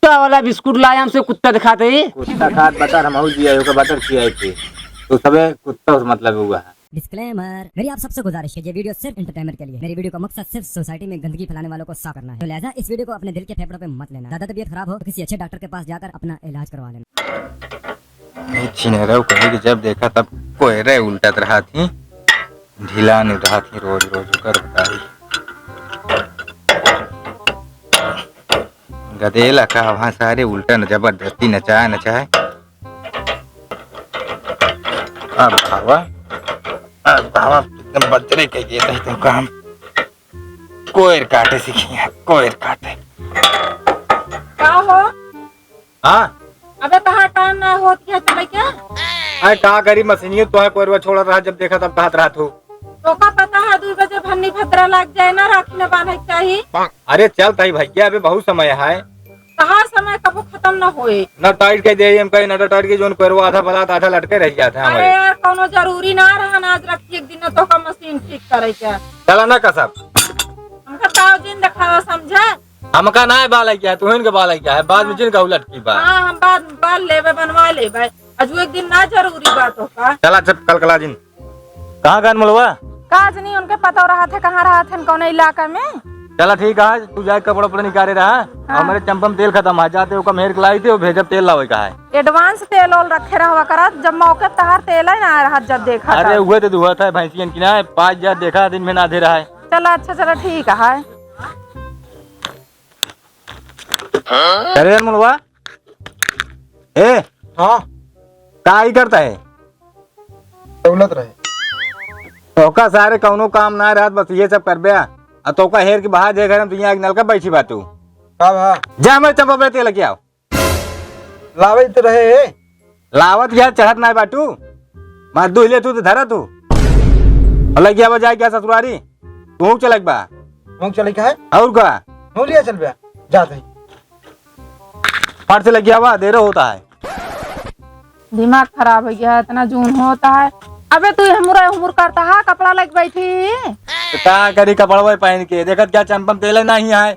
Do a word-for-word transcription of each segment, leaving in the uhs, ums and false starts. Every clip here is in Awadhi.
कुत्ता वाला बिस्कुट लाया हमसे, कुत्ता दिखाते ही। कुत्ता खात बटर, हम जिया ओके बटर खियाए थे, तो सबे कुत्ता से मतलब हुआ है। डिस्क्लेमर, मेरी आप सबसे गुजारिश है, ये वीडियो सिर्फ एंटरटेनमेंट के लिए। मेरी वीडियो का मकसद सिर्फ सोसाइटी में गंदगी फैलाने वालों को साफ करना है, तो लिहाजा इस वीडियो को अपने दिल के फेफड़ों पे मत लेना। ज्यादा तबीयत खराब हो तो किसी अच्छे डॉक्टर के पास जाकर अपना इलाज करवा लेना। ये छिनरऊ कहे कि जब देखा तब कोयरे उल्टत रहत ही, ढीला नहीं रहत ही, रोज रोज ओकर बताई। गदेला का वहाँ सारे उल्टा न जबरदस्ती नचाए नचाए। अब भावा, अब भावा एकदम बजरे के ये तही तो काम। कोयर काटे सीखी है, कोयर काटे। का हो? हाँ? अबे तहार टाइम ना होत है चले के? अरे का करी, मशीनिये तो है, कोयरवा छोड़त रहा, जब देखा तब कहत रहा तू। तोका पता है दुइ बजे भन्नी भद्रा लाग जाए ना, राखी न बांधे के चाही। अरे चल तही भैया, अबे बहुत समय है। तहार समय कबो खतम न होए। ना टाइट के दे, हम कहे ना टाइट के, जोन कोयरवा आधा बलात आधा लटके रह जात है अरे हमारे। यार, कौनो जरूरी ना रहा ना, आज रखी एक दिन न तोका मशीन ठीक करे के। चला ना कसब। हमका ताऊ जिन देखावा समझा। हमका ना है बाल है क्या, तुहन के बाल है क्या है, बाद में हाँ। जिन कहू लटकी बा। हाँ, हम बाद में बाल लेबे, बनवा लेबे। अजू एक दिन ना जरूरी बा तोका। चला चल कल कला जिन। कहाँ गन मुलवा? का जनी उनके पता रहत है, कहाँ रहत है, कौन इलाका में। चला ठीक है, तू जाए कपड़ा उपड़ा निकाले रहा। हाँ। हमारे चंपा में तेल खतम है, जाते ओका मेहर के लाई थे, वो भेजब तेल लावे का है। एडवांस तेल ओल रखे रहवा करत, जब मौके तहार तेल है ना रहत, जब देखा अरे तब। उहे तो दुहत है भैंसियन की ना, पाँच हजार देखा दिन में ना दे रहा है। चला अच्छा, चला ठीक है। अरे यार मुलवा, ए, हाँ? का ही करता है? दौलत रहे। तोका सारे कौनो काम ना रहत, बस ये सब करबे। आ तोका हेर के बाहर जे घर में दुनिया के नलका बैठी बा तू। का भा? जा हमारे चंपा पे तेल लेके आओ। लावे तो रहे। लावत गया चढ़त ना बाटू। मार दुह ले तू तो धरा तू। और लग गया बजाय क्या ससुरारी? तू चलक बा। तू चलक है? और का? तू लिया चल बे। जा तही। फट से लग गया हुआ, देर होता है। दिमाग खराब हो गया है, इतना जून होता है। अबे तू हुमुर हुमुर करता है, कपड़ा लेके बैठी। तो का करी कपड़वा पहन के? देखत क्या चंपम तेल नहीं है।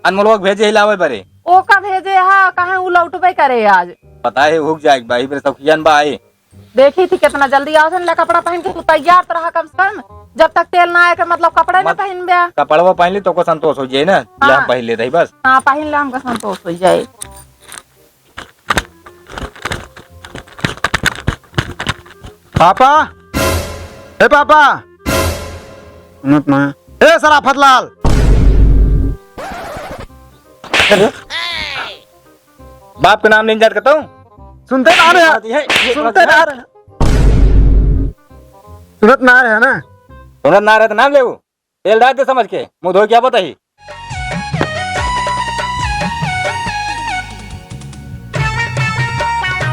अनमोलवा के भेजे ही लावे बरे। ओका भेजे हा, काहे उ लौटबे करे आज। पता है हुक जाए भाई, मेरे सखियन बा आए। देखी थी कितना जल्दी आवत हन, ले कपड़ा पहन के तू तैयार तो रहा कम से कम। जब तक तेल ना आए के मतलब कपड़े न मत पहन बे। कपड़वा पहन ली तो को संतोष हो जाए ना, ले हम हाँ। पहन लेते ही बस। हाँ, पहन ले, हमका संतोष हो जाए। पापा, ए पापा, सुनत ना। ए सराफत लाल, बाप के नाम नहीं जात कहता हूँ। सुनते ना रहे, सुनते ना रहे, सुनत ना रहे ना। सुनत ना रहे तो नाम लेऊ। तेल डाल दे समझ के, मुंह धो के आवत ही।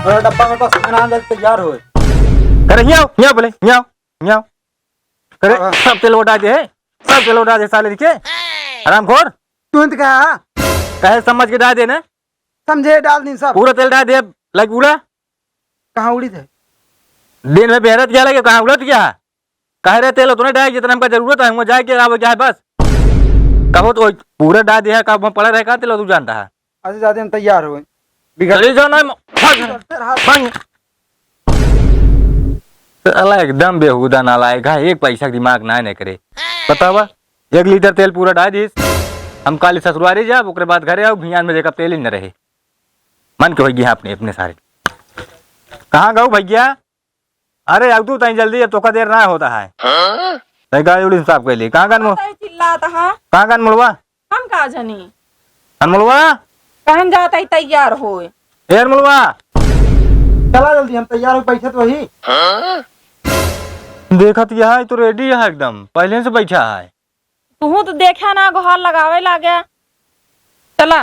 और डब्बा में बस बना दे, तैयार हो। करे हियाव, हियाव बोले, हियाव, हियाव। करे, हाँ, हाँ। सब तेल उड़ा दे, सब तेल उड़ा दे साले के। हरामखोर। तू तो कहा? कहे समझ के डाल दे ना। समझे डाल दी सब। पूरा तेल डाल दे, लाइक उड़ा। कहाँ उड़ी थे? दिन में बेहरत गया लगे, कहाँ उड़त गया? कहे रहे तेल उतने डाल जितना हमका जरूरत है, वहाँ जाए के आवे क्या है बस। कहो तो पूरा डाल दिया, कब वहाँ पड़ा रहे का तेल तू जानता है। अच्छा जाते हम तैयार हो। बिगड़ चली जाओ ना, भाग, चल, फिर हाथ भाग। साला एकदम बेहुदा नालायक है, एक पैसा के दिमाग ना ने करे। बतावा, एक लीटर तेल पूरा डाल दीस, हम काली ससुरारी जाब, ओकरे बाद घरे आऊ, भियान में देखब तेल ही न रहे। मन के होई गया अपने, अपने सारे। कहाँ गऊ भैया? अरे, अब तू तई जल्दी, अब तोका देर ना होता है। हाँ? तई गाड़ी उड़ी साफ कर ली। कहाँ गन मु-, तई चिल्लात हा? कहाँ गन मुलवा? हम का जनी? अनमुलवा? कहन जात ही तैयार होए। ए अनमुलवा? चला जल्दी, हम तैयार हो, बैठे तो वही। देखत यह है तो रेडी है एकदम, पहले से बैठा है। तुहू तो देखा ना, गोहार लगावे लागे। चला।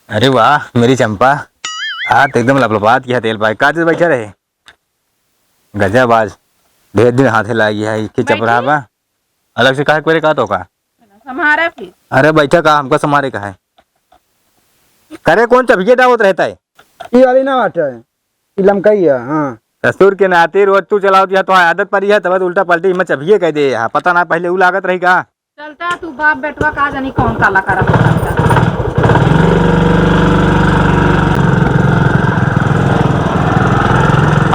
अरे वाह, मेरी चंपा, हाथ एकदम लपलपात किया तेल पाए। का चीज बैठा रहे? गजब, आज ढेर दिन हाथे लागी है, एक ही चपरा बैठी। बा। अलग से काहे करे का तो का? संभारे फिर। अरे बैठा का, हमका संभारे का है? करे कौन चबिये डावत रहता है? ई वाली ना बाटे, ई लमकाई है, हाँ। ससुर के नाती रोज तू चलावत यह तो आदत पड़ी है, तब उल्टा पलटी में चबिये कह दे, हाँ, पता ना पहले ऊ लागत रही का? चलता तू बाप बेटवा का जानी कौन काला करत रहता।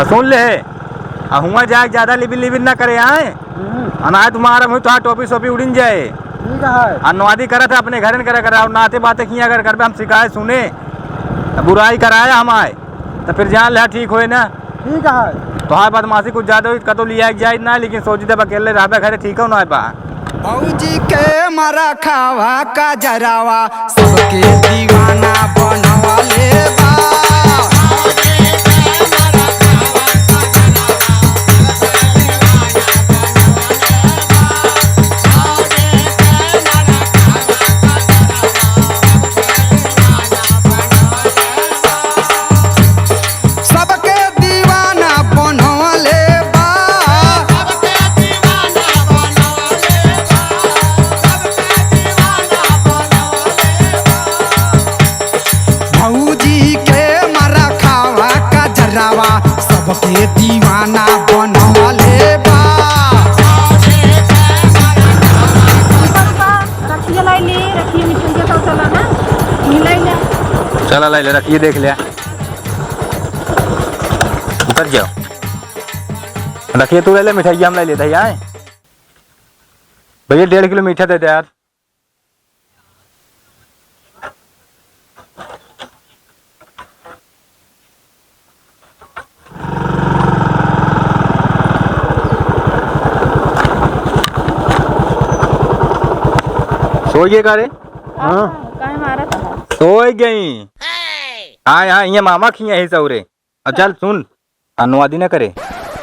तो सुन ले, आ हुआँ जाए के ज्यादा लिबिन लिबिन ना करे आए। हम्म। आ ना तुम्हारा मुँह तो टोपी सोपी उड़िन जाए। ठीक है। आ नवादी करत है अपने घरन करे करे, और नाते बाते किया अगर करबे हम शिकायत सुने, तो बुराई कराए हम आए, तो फिर जान ले ठीक होए ना। ठीक है। तोहार बदमाशी कुछ ज्यादा हुई, कतो लिया के जाए ना, लेकिन सोची तब अकेले रहबे घरे ठीक हो ना बा। भौजी के मरखवा का जरावा सबके दीवाना बनवले बा। सबके दीवाना बनवले बा। भौजी के मरखवा का जरावा सबके दीवाना बनवले बा। रखिए लाई ले, रखिए मिठाइया सब चला ना, मिलाई ले। चला लाई ले, रखिए देख ले। उतर जाओ। रखिए तू ले ले मिठाइया, हम ले लेते हैं। भैया डेढ़ किलो मीठा दे दे यार। सोई गए का रे? हाँ, काहे मारा था? सोई गई। हाँ, हाँ, ये मामा खिया है सौरे। अब चल सुन, अनुवादी ना करे।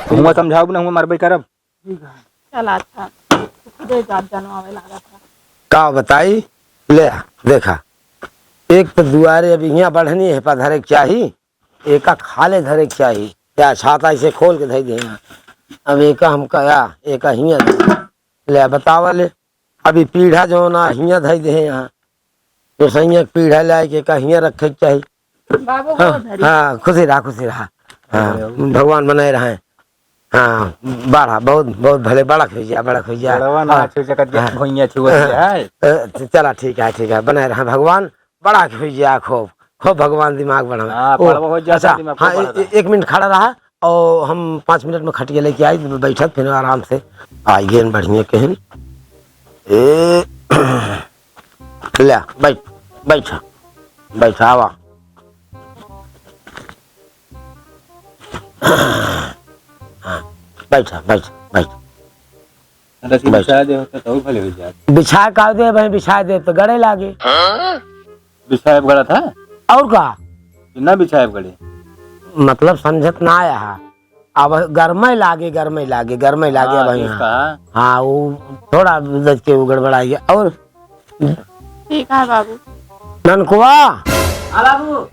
तू हुआ समझाओ ना, हुआ मरबे करब। चल अच्छा, खुदे जात जानवावे लागत है। का बताई? ले आ, देखा, एक तो दुआरे अब हियाँ बढ़नी है पा धरे के चाही, एका खाले धरे के चाही, या छाता इसे खोल के धई दे यहाँ। अब एका हम कहा, एका हियाँ दे। ले आ, बतावा ले, अभी पीढ़ा जौन आ हियाँ धई दे यहाँ, तो सैया के पीढ़ा लाए के एका हियाँ रखे के चाही। बाबू हाँ, गोड़ धरी। हाँ, खुशी रहा, खुशी रहा। हाँ, अरे, भगवान बनाए रहे। हाँ, बड़ा, बहुत, बहुत भले, बड़ा खुश जा, बड़ा खुश जा। बड़वा ना हाँ, छू सकत जा, हाँ। भुइयां छुअत हाँ, जा है। अ, चला, ठीक है, ठीक है, बनाए रहे भगवान, बड़ा खुश जा, खूब, खूब भगवान दिमाग बढ़ावे। हाँ, ओ, बड़वा हो जाता, अच्छा, दिमाग हाँ, खूब ए-, बढ़ता। ए-, एक मिनट खड़ा रहा और हम पाँच मिनट में खटिया लेके आई, बैठत फिर आराम से। आइए बढ़िया कहन। ए, ले, बैठ, बैठ, बैठ, आवा। हाँ, बैठ, बैठ, बैठ। अरे, बैठ। बिछा दे होता तो भले हो जात। बिछा का दे भाई, बिछा दे तो गड़े लागे। बिछाए गड़ा था? और का? कि ना बिछाए गड़े? मतलब समझत ना आया है। अब गरमे लागे, गरमे लागे, गरमे लागे हाँ, अब तो यहाँ। इसका। हाँ, वो थोड़ा दस के वो गड़बड़ाई है। और ठीक है बाबू। ननकुआ। हाँ बाबू।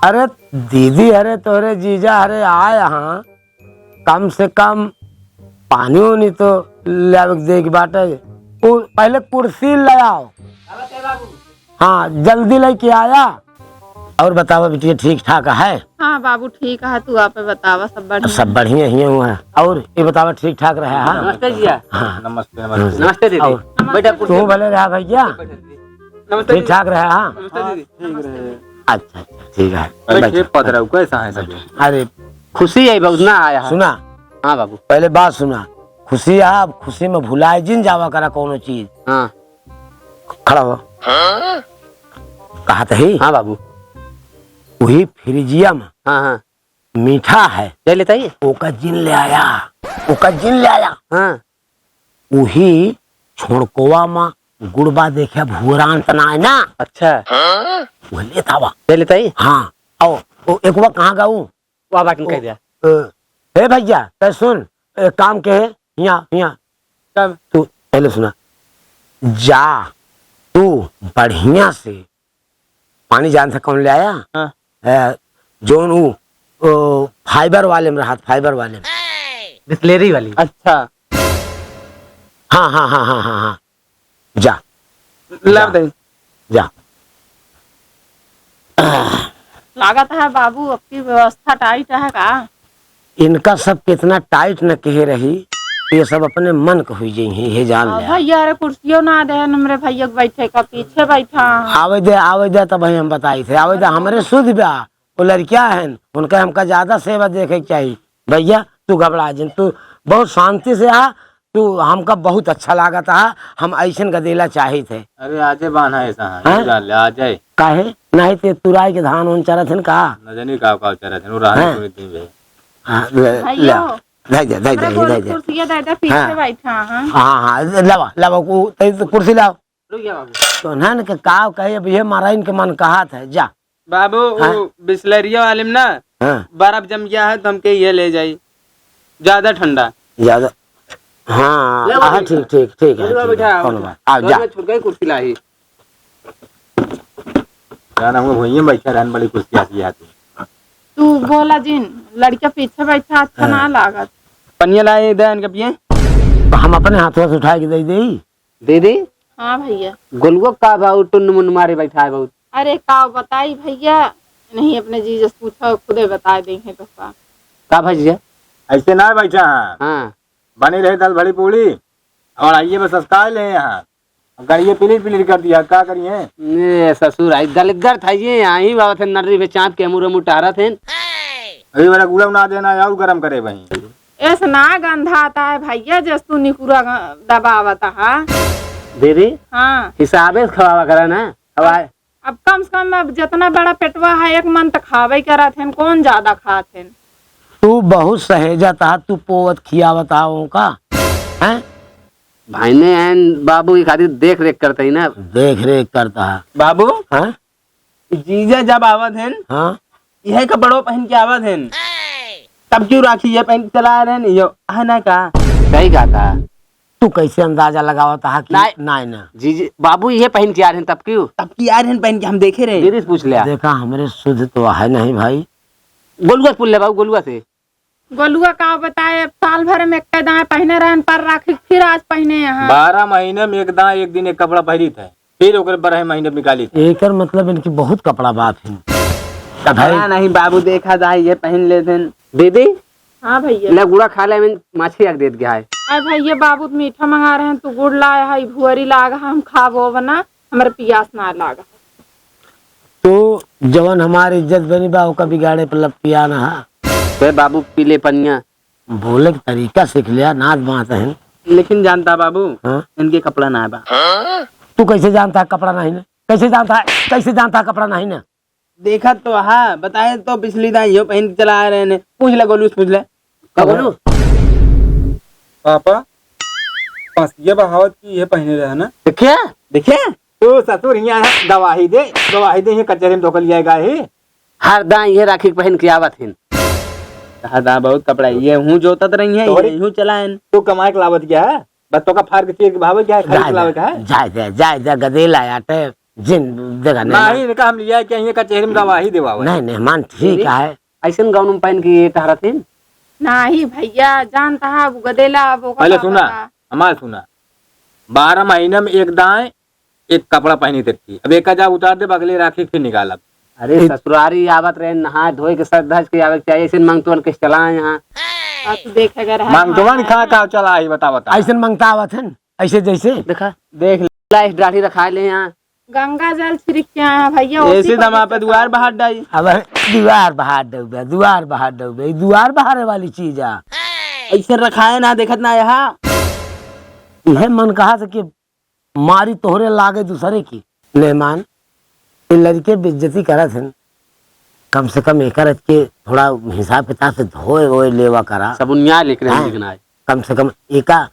अरे दीदी, अरे तोरे जीजा, अरे आ यहाँ, कम से कम पानी उनी तो लावे के दे के बाटे। कु-, पहले कुर्सी ले आओ। हाँ, जल्दी लेके आया। और बतावा बिटिया, ठीक ठाक है? हाँ बाबू, ठीक है। तू आपे बतावा, सब बढ़िया? सब बढ़िया ही हुआ है। और ये बतावा, ठीक ठाक रहा है? नमस्ते जिया। हाँ। नमस्ते, नमस्ते। नमस्ते दीदी। और बैठा कुर्सी तू पे। भले रहा भैया? नमस्ते ठीक दीदी। ठाक रहा है? हाँ? नमस्ते दीदी। अच्छा, अच्छा, ठीक है। अरे बैठ। खेप पद रहा, कैसा है सब? अरे खुशी है, बहुत ना आया है। सुना। हाँ बाबू। पहले बात सुना। खुशी है, अब खुशी में भुलाए जिन जावा करा कोनो चीज। हाँ। खड़ा हो। हाँ? कहा तो ही? हाँ बाबू। वही फ्रिजिया में हाँ, हाँ। मीठा है। ले लेता ही? ओका जिन ले आया, ओका जिन ले आया। हाँ। वही छोड़कोवा में गुड़बा देखे भुरान तना है ना? अच्छा। वह लेता हुआ। ले लेता ही? हाँ। और वो एक बार कहाँ गऊ? वाह, बात ओ, कह दिया। ए, ए भैया, तै सुन, ए, काम के है, हियाँ, हियाँ। कब? तू पहले सुना, जा, तू बढ़िया से पानी जान से कौन ले आया? हाँ। ए, जोन ऊ, ओ, फाइबर वाले में रहत, फाइबर वाले में। बिस्लेरी वाली। अच्छा। हाँ, हाँ, हाँ, हाँ, हाँ, हाँ। जा। लाव जा। दे। जा। लागत है बाबू, आपकी व्यवस्था टाइट है का? इनका सब कितना टाइट न कहे रही, ये सब अपने मन के हुई जई हैं, ये जान हाँ ले। भैया, अरे कुर्सियों ना दे हमरे भैया के बैठे का, पीछे बैठा। आवे दे, आवे दे, तब हम बताई थे। आवे दे, हमरे सुध बा। वो लड़किया हैं, उनका हमका ज्यादा सेवा देखे के चाही। भैया, तू घबरा जिन, तू बहुत शांति से आ, तू हमका बहुत अच्छा लागत हा, हम ऐसन गदेला चाहित है। अरे, आजे बान्हा ऐसा है, हाँ? जा ले, आ जाए। काहे? नहीं ते तुराई के धान उन चरत हन का? न जानी का, का चरत हन, वो रहने हाँ। कोई दिन भैया। हाँ, ले, ले भैया, आ। हो। धै जा, धै जा, हमरा गोल धै जा। कुर्सिया दे दे, पीछे हाँ। बैठा, हाँ। हाँ, हाँ, लावा, लावा, वो, ते तो कुर्सी लाओ। रुक जा बाबू। तो नन के काव कहे, अब ये मारा इनके मन कहत है, जा। बाबू, हाँ? वो बिसलरिया वाले में ना हाँ। बर्फ जम गया है, तो हमके ये ले जाई। ज्यादा ठंडा। ज्यादा? हाँ, ले हाँ, बाबू। ठीक, ठीक, ठीक है, ले बाबू, ठीक है, बैठा, कौन बैठा। बात? आओ, जा। छोटका ही कुर्सी लाई। क्या नाम है, भुइये में बैठा रहन, बड़ी कुर्सी आती है। तू बोला जिन, लड़का पीछे बैठा, अच्छा हाँ। ना लागत। पनिया लाए, दे इनके पिए। तो हम अपने हाथों से उठा के दे दे। दीदी। हाँ भैया। गोलुआ का बा, उ टुन्न मुन्न मारे बैठा है बहुत। अरे का बताई भैया, नहीं अपने जीजा से पूछो, खुदे बताए देंगे तो का। का भैया? ऐसे ना बैठा है। हाँ। बनी रहे दाल भरी पूड़ी, और आइए बस अस्काए ले यहाँ। अब गाड़िए पिलिर पिलिर कर दिया, का करिए? ने ससुर आई दलिद्दर था ये, आई बाबा थे नर्री पे चाँप के मुरे मुटारा थे। अभी बड़ा गुलाब ना देना, और गरम करे वहीं। ऐसे ना गंधाता है भैया, जस तू निकुरा ग-, दबावत हा। दीदी, हाँ। हिसाबे से खवावा करा ना। अब आए। अब कम से कम अब जितना बड़ा पेटवा है, एक मन त खावे करत हन, कौन ज्यादा खात हन? तू बहुत सहेजत हा, तू पोवत खियावत हा ओका, हैं? भाई ने एन बाबू की खातिर देख रेख करते ही ना। देख रेख करता हा। बाबू, हाँ? जीजा जब आवत हन, हाँ? यह कपड़ो पहन के आवत हन, तब क्यों राखी ये पहन के चला रहे हैं? यो, है ना का? सही कहा था। तू कैसे अंदाजा लगावत हा कि नाय। नाय ना? जीजी, बाबू ये पहन के आ रहे हैं, तब क्यों? तब की आ रहे हैं पहन के, हम देखे रहे। दीदी से पूछ लिया। देखा, हमरे सुध तो है नहीं भाई। गोलुआ से पूछ ले बाबू, गोलुआ से। गोलुआ का बताए, अब साल भर में एक दाएं पहने रहन, पर राखी फिर आज पहने यहाँ। बारह महीने में एक दाएं, एक दिन एक कपड़ा पहनी था, फिर ओकरे बारह महीने में निकाली था। एकर मतलब इनकी बहुत कपड़ा बात है। कपड़ा नहीं बाबू, देखा जाए ये पहन लेते हैं। दीदी, हाँ भैया। ले गुड़ा खा ले, मैं माछी रख देत गया है। अरे भैया, बाबू तो मीठा मंगा रहे हैं, तू गुड़ लाए है, भुअरी लाग है, हम खाबो बना, हमरे पियास ना लाग। तो जवन हमार इज्जत बनी बा, ओका बिगाड़े पर लपटिया ना हा। बे बाबू, पी ले पनिया। बोले के तरीका सीख लिया, नाच बात है। लेकिन जानता बाबू, हाँ? इनके कपड़ा ना बा। तू कैसे जानता है कपड़ा नहीं ना? कैसे जानता है, कैसे जानता है कपड़ा नहीं ना? देखा तो हा, बताए तो पिछली दाई यो पहन के चला रहे ने। पूछ ले गोलू से, पूछ ले। का बोलू? पापा, पसिया बहावत की ये पहने रहे ना? देखिए? देखिए? तू ससुर हियाँ है, गवाही दे, गवाही दे, ये कचहरी में धोखा लिया गया है। हर दाई ये राखी के पहन के आवत हिन। कहा दा बहुत कपड़ा, ये हूँ जोतत रही है, तोहरी ये हूँ चलाएन। तू कमाए के लावत क्या है? बस तोका फाड़ के चीर के भावे क्या है? खरीद के लावे क्या है? जाए दे, जाए दे, गदेला आटे। जिन देखा नहीं, नहीं, इनका हम लिया कि यहीं कचहरी में गवाही देवावे। नहीं, नहीं, मान ठीक है। ऐसन गाउन में पहन के ये टहरत हिन? नहीं भैया, जानता है, वो गदेला, अब ओकर पहले का सुना, पता। हमार सुना। बारह महीना में एक दाएं, एक कपड़ा पहनी थी। अब एक जा उतार दे, अगले राखी फिर निकालब। अरे, ससुरारी आवत रहे, नहा धोए के, सज धज के आवे के चाहिए। ऐसे मंगतवन के चला यहाँ। अब तू देख, अगर है मांगतवन खा का चला ही, बता, बता। ऐसे मंगता आवत है न, ऐसे जैसे। देखा, देख, लाइस डाढ़ी रखा ले यहाँ। गंगा जल छिड़क के आया भैया, ऐसे दमा पे दुआर बहार डाई। अब दुआर बहार डूबे, दुआर बहार डूबे, ई दुआर बहारे वाली चीज आ। ऐसे रखाए ना, देखत ना यहाँ। इहे मन कहा से कि मारी तोहरे लागे दूसरे की। मेहमान, ये लड़के बेइज्जती करत हन, कम से कम एकर के थोड़ा हिसाब किताब से धोए वोए लेवा करा। सबुनिया लेकर हाँ। लिखना है। कम से कम एका,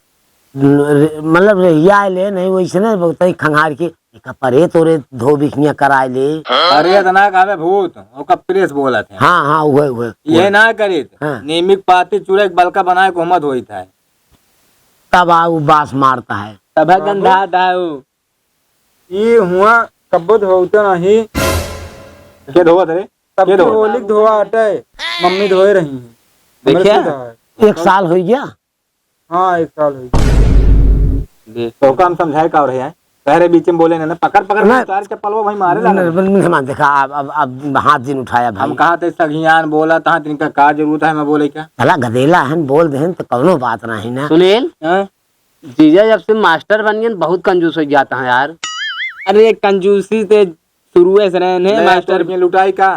न-, रे-, मतलब रेहिया ले नहीं, वैसे नहीं बोलते खंगार के, एका परे तोरे धो बिखनिया कराए ले। अरे इतना कहवे भूत, ओका प्रेस बोलत है। हाँ, हाँ, उहे, उहे, ये उहे। ना करीत। हाँ। नीमिक पाती चूरा एक बलका बनाए को हम धोइत है। तब आ उ बास मारता है। तब है गंधा दाऊ। ई हुआ कब्बो धोते नहीं। के धोवत रे? तब के के धोवत? होली के धोआ हटे, मम्मी धोए रही हैं। हमरे देखिया? सीधा है। एक साल हो गया। हाँ, एक साल हो गया। देख। तो काम समझाए का रहे हैं? कह रहे बीच में बोले ना, ना, पकड़, पकड़ के नहीं। उतार चप्पलवा भाई मारे ला नहीं, रहे। नहीं, नहीं, सामान देखा, अब, अब, अब हाथ जिन उठाया भाई। हम कहा थे सगियान बोला, तहाँ तिनका का जरूरत है, मैं बोले क्या? भला गदेला हन, बोल देहन तो कौनो बात नहीं ना। सुनील, हाँ? जीजा जब से मास्टर बन गए, बहुत कंजूस हो जाता है यार। अरे, कंजूसी ते शुरुए से रहे हैं, नहीं, मास्टर। तो ये लुटाई का?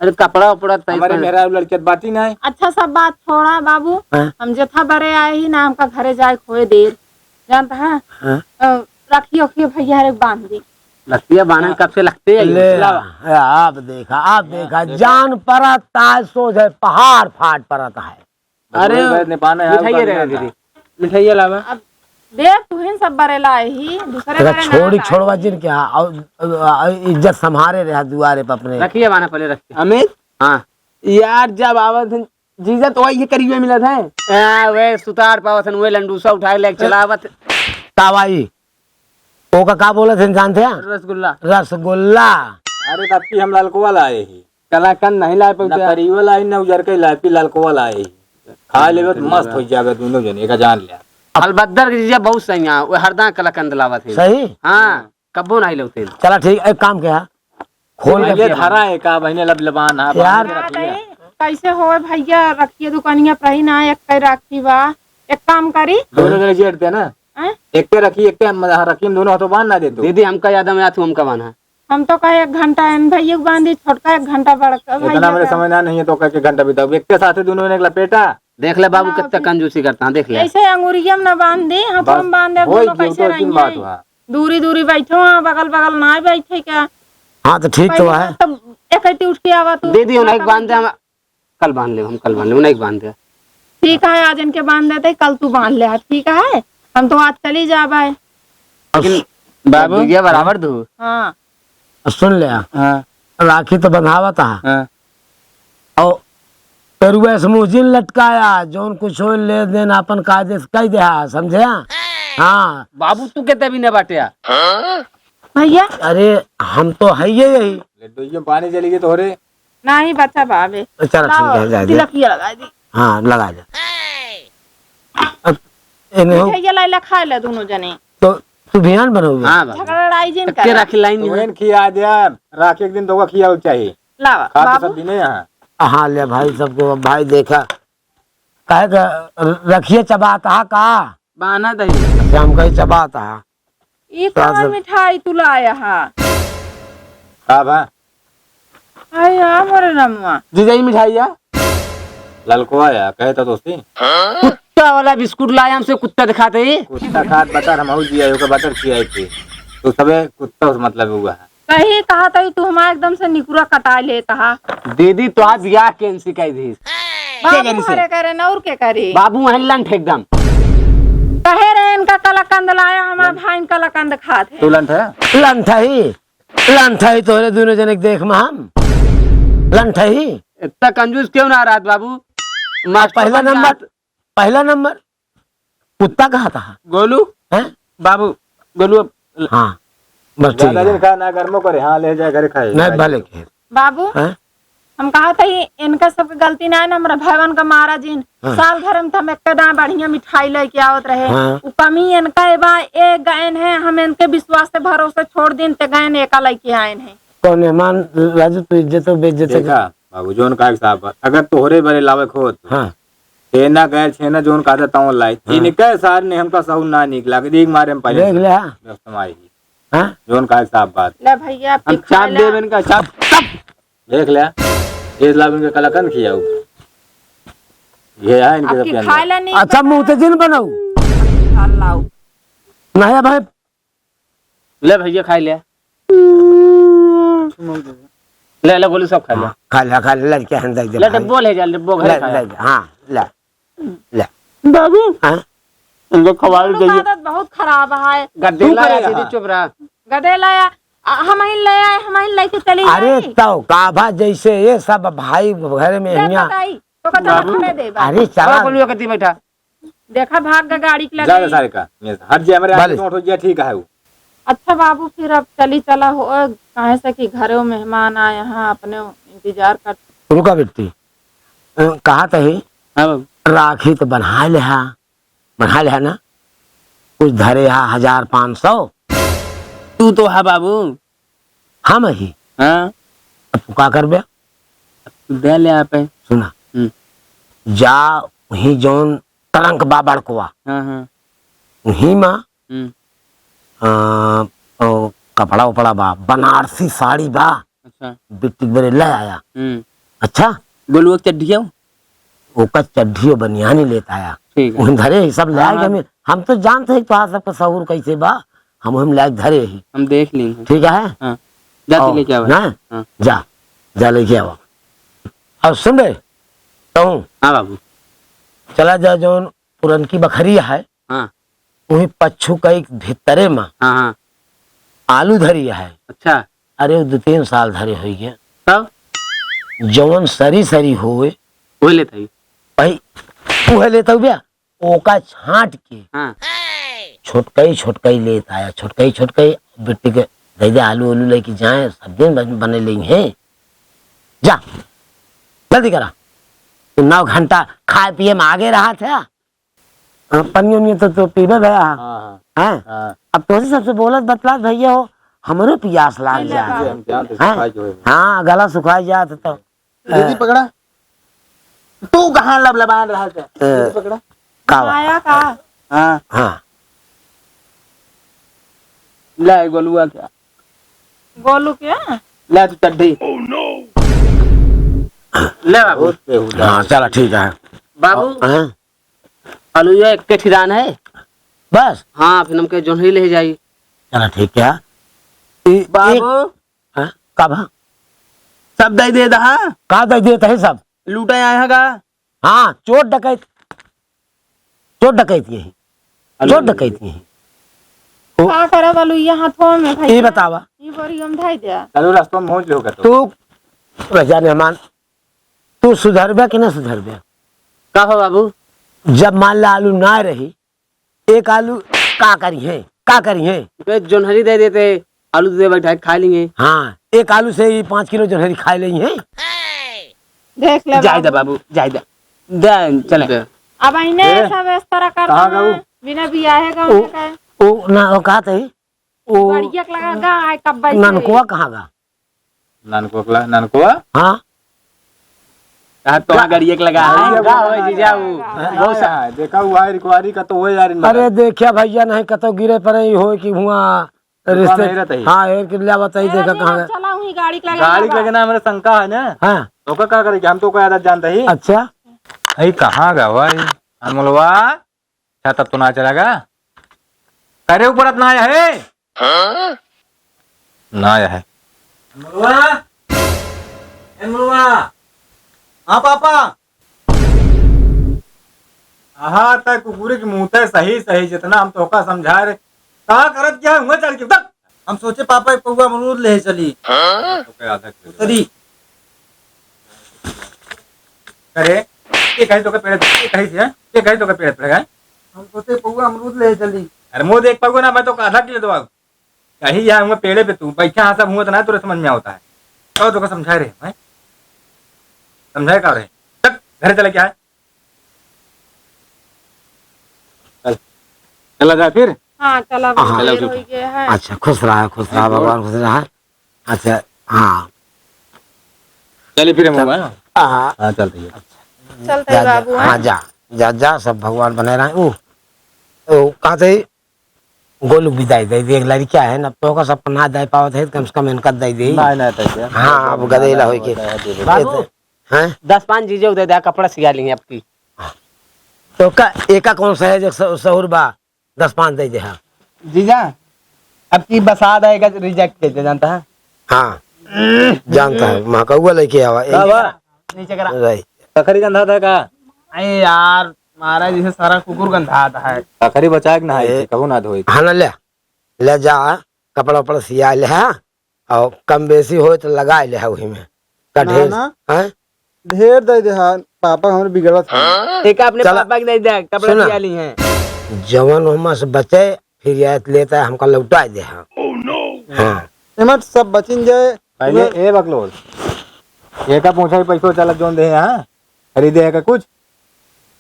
अरे कपड़ा उपड़ा तय हमारे पर। मेहरारू लड़कियत बाटी ना है। अच्छा, सब बात छोड़ा बाबू, हाँ? हम जेथा बरे आए ही ना, हमका घरे जाए खोए देर, जानता है? हाँ? अ, रखियो, रखियो भैया, हर एक बांध दी। रखिया बांधन हाँ। कब से लगते है? ले, लावा। ए, आप देखा, आप हाँ, देखा, देखा। जान परत ताय सोझ है, पहाड़ फाट परत है। अरे, बटुए बटुए निपाना है, मिठाइये आपका रहे निपाना। दीदी, मिठाइये लावा। अब देख, तुहिन सब बरे लाए ही, दूसरे अरे बरे ना छोड़ी, लाए छोड़वा ही। जिन क्या, और, और, और इज्जत संभारे रहा दुआरे पे अपने। रखिए बाना पहले रखिए। अमित? हाँ। यार, जब आवत हैं, जीजा तो वही करीबे मिलत है। हाँ, वे सुतार पावत हन, वे लंडूसा उठाए लेके चलावत। तावाई, ओका का बोलत हैं जानते हैं? रसगुल्ला। रसगुल्ला। अरे, तब की हम ललकवा लाए ही। कलाकंद नहीं लाए पहुँचे। ना करीबा लाए, ना उजर के लाए, पी ललकवा लाए ही। खा लेबे तो मस्त हो जाबे दोनों जने, एका जान ले। अलबद्दर के जीजा बहुत सही हैं, वो हरदम कलाकंद लावत हैं। सही? हाँ, कब्बो नहीं लौटे। चला ठीक, एक काम क्या, खोल के ये पिया। धरा है का बहिने लबलबान है, यार। बाहर के रखिए। कैसे हो भैया, रखिए दुकानिया पर ही ना, एक पे राखी बा, एक काम करी। दोनों जने जेठ दे ना। हैं? एक पे रखी, एक पे हम रखी, हम दोनों हाथों बांध ना दे तू। दीदी, हमका याद में आत हूँ, हमका बांधा। हम तो कहे एक घंटा एन भैया को बांधी, छोटका एक घंटा बड़का भैया इतना मेरे का। समझ ना नहीं है तो कह के घंटा बिताओ। एक के साथ दोनों ने एक लपेटा। देख ले बाबू, ना कितना भी। कंजूसी करता है, देख ले। ऐसे अंगुरिया में ना बांध दे, हाथों बस, में बांध दे, वही दोनों की कैसे तो इतनी रहेंगे? बात हुआ। दूरी दूरी बैठो, हाँ, बगल बगल ना बैठे क्या? हाँ, तो ठीक तो पहले है। तो एक ही उठ के आवा तू। दे दियो, ना ना एक बांध दे, हम कल बांध ले, हम कल बांध ले, नहीं बांध दे। ठीक है, आज इनके बांध देते, कल तू बांध ले, ठीक है? हम तो आज चली जाबे। लेकिन बाबू, भैया बराबर दू। हाँ। सुन ले, हाँ। राखी तो बंधावत है। हाँ। और पेरुआ से मुँह जिन लटकाया, जौन कुछ हो ले देन अपन कायदे से कह दे, समझे? हाँ। बाबू तू के देवी ने बाटे? भैया। अरे हम तो है ये यही। लड्डू ये पानी चली गई तोहरे। नहीं बचा बाबे। चला ठीक लाओ, है, जा दे। तिलकिया लगा दी। हाँ, लगा दे। अब इन्हें हो मिठाइया लाइला खाए ला दोनों जने। तो तू बिहान बनोगे? हाँ बाबू। झगड़ा लड़ाई जिन तो के करे। राखी लाइन तो में। वैन खिया दे, राखी एक दिन दोगा खिया चाहिए। लावा, खा तो बाबू। सब दिने यहाँ। हाँ, ले भाई, सबको भाई देखा। काहे का र-, रखिए चबात हा का? बाना दही। अच्छा, हम कही चबात हा। ई तो कौन सब मिठाई तू लाया हा? का बा? अरे यार, मोरे रमुआ। जीजा, ई मिठाई या? ललकवा या, कहे तो दोस्ती। कुत्ता वाला बिस्कुट लाया हमसे, कुत्ता दिखाते ही। कुत्ता खात बटर, हम हऊ जिया, ओके बटर खियाए थे। तो सबे कुत्ता से मतलब हुआ है। सही कहा तो तू हमारा एकदम से निकुरा कटा लेता हा। दीदी, तो आज बियाह के एनसी कह दी। बाबू के करी से? हरे करे, नौर के करी। बाबू वहीं लंठ एकदम। कहे रहे इनका कलाकंद लाया, हमारा भाई इनका कलाकंद खात है। तू लंठ है? लंठ है ही। लंठ है तोहरे दोनों जने के देख में हम। लंठ है ही। इतना कंजूस क्यों ना रहत बाबू? मास्टर पहला बन जा। नंबर, पहला नंबर। कुत्ता कहा था? गोलू। हैं? बाबू, गोलू अब हाँ, बस ठीक ज्यादा है। दिन खा ना, गर्मो करे। हाँ, ले जाए घरे खाए। नहीं, भले के। बाबू, हैं? हम कहा था, ये इनका सबके गलती ना है ना, हमरा भवन का मारा जिन। हाँ। साल भर में तो हम एक दाएं बढ़िया मिठाई लेके आवत रहे। हाँ। उ कमी इनका ए बा, ए गएन है, हम इनके विश्वास से भरोसे छोड़ दिन ते गएन एका लेके आएन है। कौन मेहमान राजू, तू इज्जत हो, बेइज्जत हो? देखा, बाबू, जोन काहे के साहब, अगर तोहरे बरे लावे के होत, हाँ। छेना गए, छेना जोन कहता तौन लाई। हाँ। इनके सार ने हमका सहू ना निक लागे, देख मारे हम पहले देख से ले, हाँ। व्यवस्था में आई। हाँ? जोन काहे के साहब बात। ले भैया, अब चाप दे इनका, चाप, चाप। देख ले, ये लाभ इनके कलाकंद खियाऊ। ये है इनके सबके अंदर। अच्छा, मुंह ते जिन बनाऊ। नहीं भाई, ले भैया, खाई ले। ले, ले, गोलू सब खा ले। हाँ, खा ले, खा ले, लड़के हैं, दे दे ले, भाई। डब्बो ले जा, डब्बो घरे ले, खा ले। ले, हाँ, ले, ले। बाबू, हाँ? इनको खवाल दोनों का आदत बहुत खराब है। गदेला तू है, करेगा। दीदी, चुप रहा। गदेला या, आ, हम ही ले आए, हम ही लेके चली अरे, जाई। तो का भा, जैसे ये सब भाई घर में ले हियाँ। बताई, तो का चला बाबू। खड़े दे बा। अरे, चला। ओ, गोलू, कती बैठा। देखा भाग गा गाड़ी के लगे। जा रे सारे का, ये हट जे, हमरे आगे भले। नोट हो गया, ठीक है वो। अच्छा बाबू, फिर अब चली चला हो, काहे से कि घरे मेहमान आए हैं, अपने इंतजार कर। रुका बेटी, अ, कहा तही? हाँ बाबू। राखी तो बन्हा ले हा, बन्हा ले हा ना, कुछ धरे हा हजार पाँच सौ। तू तो हा बाबू। हम ही। हाँ। अब तू का करबे? अब तू दे ले आप। सुना। हम्म। जा वहीं जौन trunk बा बड़कवा। हाँ, हाँ। वहीं मा, हम्म। आ, ओ, कपड़ा उपड़ा बा, बनारसी साड़ी बा। अच्छा। बिट्टी बरे ले आया। हम्म। अच्छा? गोलुआ के चड्ढिया? ओका चड्ढियो बनियानी लेत आया। ठीक है। उहन धरे ही सब ले आए हाँ। हम, हम तो जानते हैं तोहार सबका सहूर कैसे बा, हम हम लायक धरे ही। हम देख ली हैं। ठीक है? हाँ। जा तू और लेके आवा। ना? हाँ। जा, जा लेके आवा। और सुन बे, कहूँ। हाँ बाबू। चला जा जौन पुरनकी बखरी है, हाँ। वही पच्छू का एक भितरे में हाँ, हाँ। आलू धरी है। अच्छा। अरे, वो दो तीन साल धरे होई गए। तब? जवन सरी सरी होए, वही लेत हई। भाई, उहे लेत हऊ बे, ओका छांट के हाँ। छोटकई छोटकई लेत आया, छोटकई छोटकई बिट्टी के दे दे, आलू उलू लेके जाए, सब्जी बन-, बने लेई हैं। जा, जल्दी करा। तू नौ घंटा खाए पिए में आगे रहा था। हाँ, पनिया उनिया तो, तो पीबे भैया। हाँ, हाँ। हैं? हाँ। अब तोहसे सबसे बोलत बतलात भैया हो, हमरो पियास लाग पीले जा। बाबू। हम जानते हैं? सुखाई जो है। हाँ, गला सुखाई जात तो। दीदी पकड़ा। तू कहाँ लबलबान रहा था? ए, दीदी पकड़ा। का बा? आया का? हाँ। हाँ। ले गोलुआ क्या? गोलू के? ले तू चड्ढी। ले बाबू। बहुत बेहुदा। हाँ, चला ठीक है। बाबू। हाँ। आलू ये एक ठिरान है। बस? हाँ, फिर हमके जोन्हरी ले जाई। चला ठीक है। ई, बाबू। एक, हाँ, का भा? सब दे दे दहा। का दे देत है सब? लूटे आए हैं का? हाँ, चोर डकैत, चोर डकैत यही, अरे चोर डकैत यही। का करब अलुइया हाथों में भाई? ई बतावा। ई बोरी हम धाई दे। चलो रास्ता में पहुँच लो का तो। तू रजा मेहमान, तू सुधरबे कि ना सुधरबे? का हो बाबू? जब मान ला आलू ना रही, एक आलू का करी है, का करी है? बे जोन्हरी दे देते, आलू दे बैठा के खा लेंगे। हाँ, एक आलू से ही पाँच किलो जोन्हरी खा लेंगे। देख ले जाए दे बाबू। बाबू, जाए दे। दे, चले। दे। अब इन्हें ए, सब इस तरह करता कहाँ है, गऊ? बिना बियाहे का ओ, उनका। ओ, ना, वो कहा थे? ओ, गड़िया के लगा गा, आए कब बैठे? ननकुआ कहाँ गा? ननकुआ के लगा, ननकुआ? हाँ। कहा तो गा-, गड़िया के लगा है, गा-, गा हो जीजा वो। गा-, बहुत सा-, हाँ, देखा हुआ है, रिक्वारी का तो हो यार, इन अरे बता। देखिया भैया, नहीं कतो गिरे पड़े ही हो कि हुआ रिश्ते नहीं रहता ही। हाँ, एक ले बताई, ए, देखा नहीं, कहाँ हम गए। चला हुई गाड़ी के लगे गाड़ी के लगे ना, हमारा शंका है ना। हाँ। ओका का करे कि हम तो ओका आदत जानता ही। अच्छा। अरे कहाँ गवा है अनमोलवा? अच्छा, तब तो ना चलेगा। करे ऊपर इतना आया है? हाँ? ना आया है। अनमोलवा, ए अनमोलवा। हाँ पापा। आहा, तै कुकुरी के मुंह तै सही सही, जितना हम तोहका समझाए रहे। का करत क्या हुआ चल के? उतर। हम सोचे पापा एक पौवा अमरूद ले चली। हाँ? तो क्या आधा किलो उतरी। अरे, ये कहीं तो के पेड़, ये कहीं से है? ये कहीं तो के पेड़ पड़ गए? हम सोचे पौवा अमरूद ले चली। अरे, मुंह देख पौवा ना, मैं तो आधा किलो दवा। कहीं यहाँ हुआ पेड़े पे तू बैठा, हाँ, सब हुआ तो ना, तुरंत समझ में आवता है। तो तोका समझाए रहे, हैं? समझाए का रहे? चल, घर चले क्या है? चल। चला जा फिर। हाँ, चला हाँ। भाई, चलो, देर ठीक हो है। गया है। अच्छा, खुश रहा, खुश रहा, भगवान खुश रहा। अच्छा, हाँ। चलिए फिर हम चल। हुआ, हाँ। हाँ, चलते हैं। चलते हैं जा, जा, बाबू, हाँ, हैं? जा, जा, जा, सब भगवान बने रहे। ऊ, ऊ, कहाँ थे? गोलू विदाई दे दे, एक लड़किया है ना, तो का सब ना दे पावत है, कम से कम इनका दे दे। नहीं, नहीं, दे दे। हाँ, अब गदेला होई के। बाबू, हैं? दस पाँच जीजो दे दे, कपड़ा सिया ली आपकी। तो का, एका कौन सा है जो स-, सहूर बा? दस पाँच दे दे, हाँ। जीजा, अब की बसा देगा, reject कर दे, जानता है? हाँ, जानता है, माँ कौआ लेके आवा। का बा? नीचे करा। राई। कखरी गंधा था का? अरे यार, महाराज, इसे सारा कुकुर गंधा आता है। कखरी बचा के नहाई ए, थी, कहूँ ना धोई। हाँ ना, ले, ले जा, कपड़ा उपड़ा सिया ले, हाँ? और कम बेसी होए तो लगा ले, हाँ, वही में। का ना, ढेर, ना। हैं? ढेर दे दे, हाँ, पापा हमरे बिगड़त हैं। एक अपने चला। पापा के दे दे, कपड़ा सुना। सिया ली हैं। जवन हमा से बचे, फिर याद लेता है, हमका लौटा दे, हाँ। हाँ। एमट सब बचिन जाए। पहले ए बकलोल, एका पूछा ही पैसो चलत जोन दे, हाँ? खरीदे है का कुछ?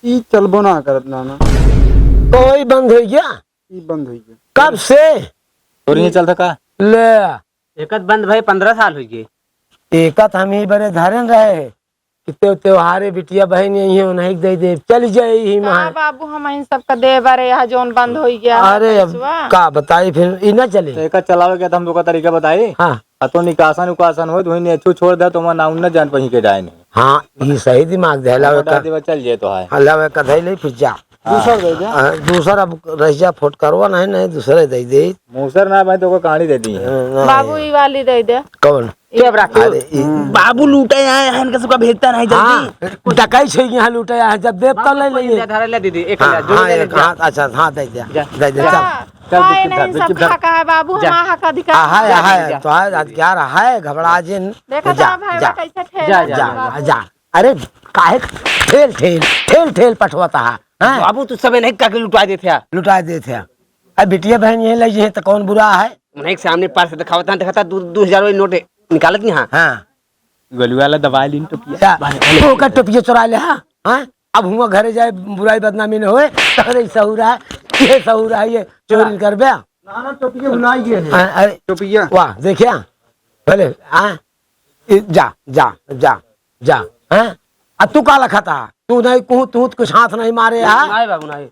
ई चलबो ना करत नाना। कोई बंद हो गया? ई बंद हो गया। कब से? तोरी नहीं चलता का? ले। एकत बंद भाई पन्द्रह साल हो गए। एकत हम ही बड़े धरन रहे कि त्यों-, त्योहारे बिटिया बहन यही है, उन्हीं के दे दे, चल जाए ही का माँ। बाबू, हम इन सबका दे बारे यहाँ जोन बंद हो गया है अरे अब पैसवा। का बताई फिर, ई ना चले। तो एकत चलावे के तो हम लोग का तरीका बताई। हाँ। अतो निकासन उकासन होई, तो वहीं नेचू छोड़ दे, तो वहाँ नाउन न जान पही के जाए नहीं। हाँ, ई सही दिमाग दे, लावे बता का। देवा चल जाए तो है। हाँ, लावे का धई ले, फिर जा। दूसर दे दे। हाँ, दूसर अब रहिया फोट करवा नहीं, नहीं, दूसरे दे दे। मूसर ना भाई, तो को कहानी दे दी है। हाँ, ना बाबू, है। ई वाली दे दे। कौन? ये अब राखी। अरे, ई बाबू लूटे आए हैं, इनका सबका भेजता नहीं जल्दी। हाँ, डकाई छे यहाँ लूटे आए हैं, जब देव तब बाबू, ले कोई लेंगे। ले, धरे ले दीदी, एक हाँ, ले, जो हाँ, ले एक ले। हाँ, अच्छा, हाँ, दे दे, जा। दे दे, जा। चल। चल, जा, बिस्किट धर, नहीं, बिस्किट सब धर। खा खा है बाबू, जा। हम आहा का अधिकार आ, हाय, नहीं। हाय, जा। तो आज, आज क्या रहा है, घबरा जिन। देखा जा, तो भाई, जा। कैसे ठेल जा, है जा, बाबू। जा। अरे, काहे ठेल, ठेल, ठेल, ठेल पठवता है, हैं? बाबू, तू सबे नहीं करके लुटा देते हैं। लुटा देते हैं। अब बिटिया बहन यहीं लगी हैं, तो कौन बुरा है? उन्हें के सामने पार से दिखावता, दिखाता, दो, दो हजार वाली नोट निकालत नहीं, हाँ। हाँ। गोलू वाला दबा लीन टोपिया। क्या? बाने, बाने। ओकर टोपिया चुरा ले, हाँ? हाँ? अब हुआ घरे जाए, बुराई बदनामी न होए, तहरे ही सहूर है, ये सहूर है, ये चोरी करबे। ना, ना, टोपिया भुलाई गए हैं। हाँ, अरे, टोपिया। वाह, देखिया? भले, हाँ? ए, जा, जा, जा, जा, हाँ? आ तू का लखता? तू नहीं कहूँ, तू कुछ हाथ नहीं मारे, हाँ? नहीं बाबू, नहीं।